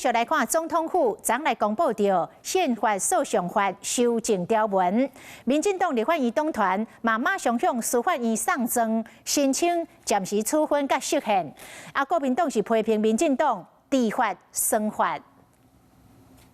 續來看總統府昨來公布著憲法訴訟法修正條文，民進黨立法院黨團嘛馬上向司法院送狀申請暫時處分佮釋憲。啊，國民黨是批評民進黨知法耍法。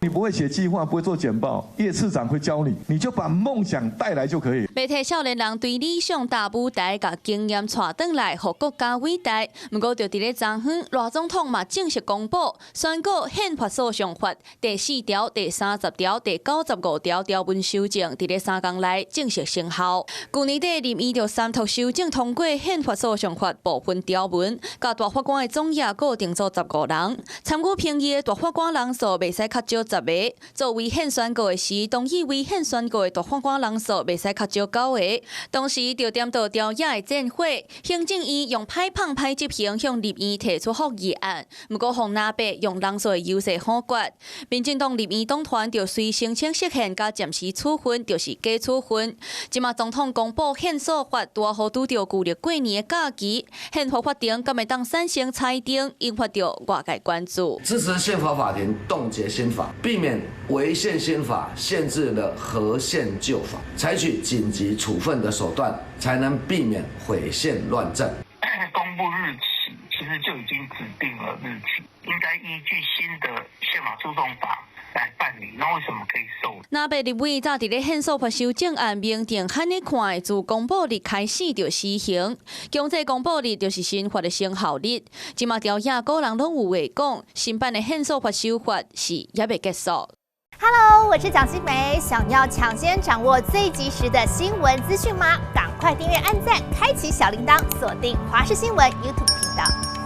你不會寫計劃，不會做簡報，葉次長會教你，你就把夢想帶來就可以。袂提少年人對理想大舞台，共經驗帶轉來，予國家偉大。毋過，就佇咧昨昏，賴總統嘛正式公布，宣告憲法訴訟法第4條、第30條、第95條條文修正，佇咧3工內正式生效。舊年底，立院就三讀修正通過憲法訴訟法部分條文，共大法官的總額固定做15人，參與評議的大法官人數袂使較少10個。做違憲宣告的時，同意違憲宣告的大法官人數袂使較少九個。當時就點著朝野的戰火，行政院用歹棒歹執行向立院提出覆議案，毋過予藍白用人數的優勢否決。民進黨立院黨團就隨申請釋憲佮暫時處分，就是假處分。這馬總統公布憲訴法，拄好拄著舊曆過年的假期，憲法法庭敢會當產生裁定，引發著外界關注。支持憲法法庭凍結新法，避免違憲新法限制了合憲舊法，採取緊急處分的手段，才能避免毀憲亂政。公布日期其實就已經指定了日期，應該依據新的憲法訴訟法來辦理。那為什麼可以受理？藍白立委早佇咧憲訴法修正案明定喊你看，自公布日開始就施行，強制公布日就是新法的生效日。這馬朝野各人攏有話講，新版的憲訴法修法是猶未結束。 Hello，我是蔣新梅，想要搶先掌握最及時的新聞資訊嗎？趕快訂閱、按讚、開啟小鈴鐺，鎖定華視新聞 YouTube 頻道。